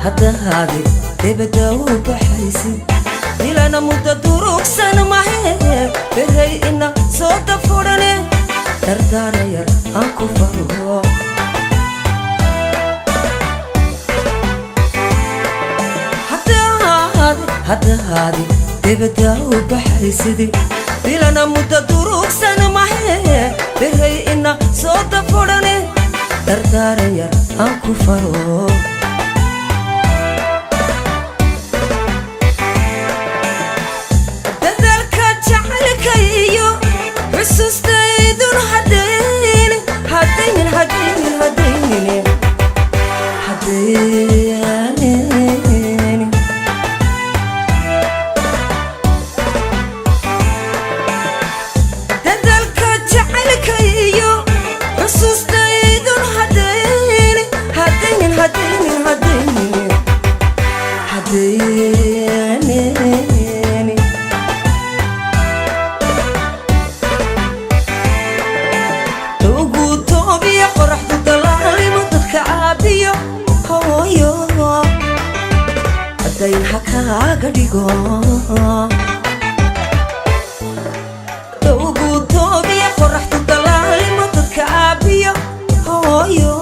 Haddaadi debadda u baxaysid, ilana muddo durugsan mahe, beray ina soo dafurane, dardaarayar aan ku faro. Haddaadi debadda u baxaysid, bilana muddo durugsan mahe, beray ina soo dafurane, dardaarayar aan ku faro. Dadaalka jacaylka iyo xusuustaydun hadaynin, hadaynin, hadaynin, hadaynin, hadaynin. Dadaalka jacaylka iyo xusuustaydun hadaynin, hadaynin, hadaynin, hadaynin, hadaynin. Ugu toobiya qoraxdu dalaalimo dadka caabiyo hooyo, dayn ha kaaga dhigo. Ugu toobiya qoraxdu dalaalimo dadka caabiyo hooyo,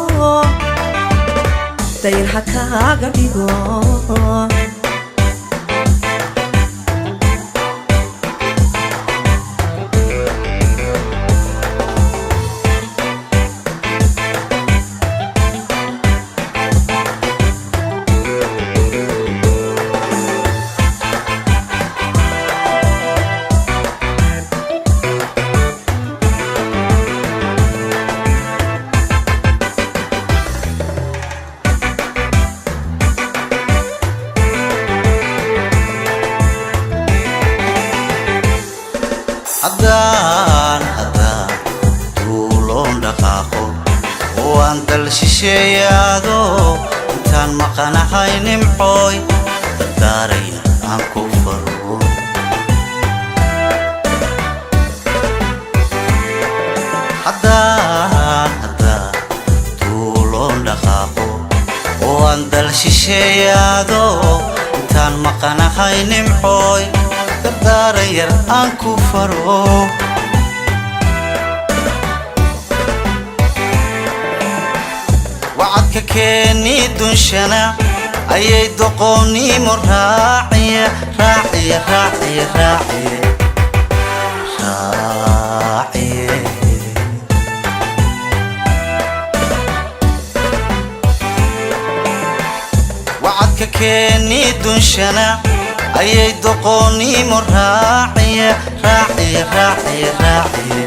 dayn ha kaaga dhigo. Haddaan duuloon dhaqaaqo oo aan dal shisheeyaado, intaan maqanahay nimcooy, dardaaraya aan ku faro. Haddaan duuloon dhaqaaqo oo aan dal shisheeyaado, intaan maqanahay nimcooy, dardaaran yar aan ku faro. Wacadka keeni dunshana ayay doqoonnimo raaciye, raaciye, raaciye, raaciye, raaciye. Wacadka keeni dunshana ayay doqoonnimo raaciye, raaciye, raaciye, raaciye,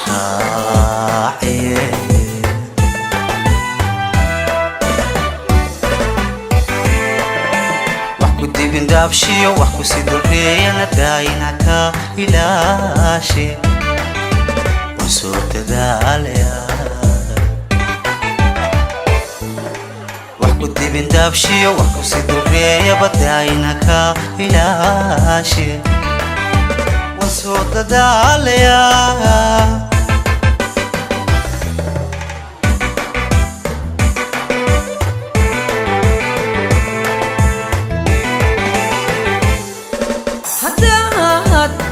raaciye. Wax ku dibin daabshiyo, wax ku sii dureeyana, daayina ka ilaashe, waan soo dadaalaya. Wax ku dibin daabshiyo, wax ku sii dureeyaba, daayina ka ilaashe, waan soo dadaalaya.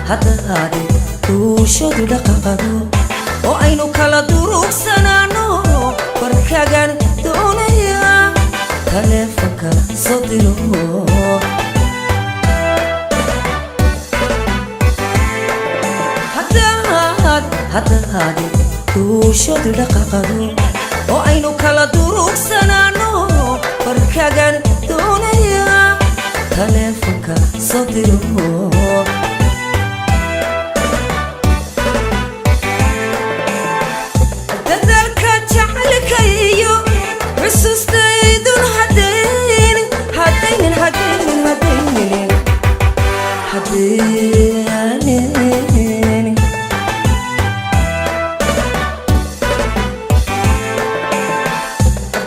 Haddaad duushadu dhaqaqado oo aynu kala durugsanaano, warkagaan doonaya taleefanka soo diro. Haddaad duushadu dhaqaqado oo aynu kala durugsanaano, warkagaan doonaya taleefanka soo diro. Dadaalka jacaylka iyo xusuustaydun hadaynin, hadaynin, hadaynin, hadaynin, hadaynin.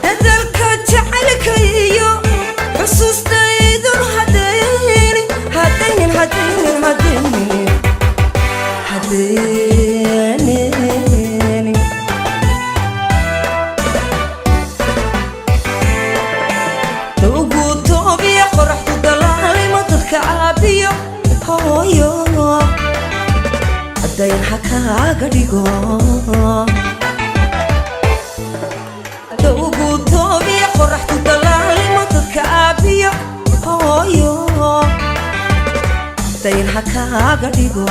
Dadaalka jacaylka iyo xusuustaydun hadaynin, hadaynin, hadaynin, dhigo. Dowgu toobiya, qoraxdu dalaalimo, dadka aabiyo hooyo dayr ha kaaga dhigo.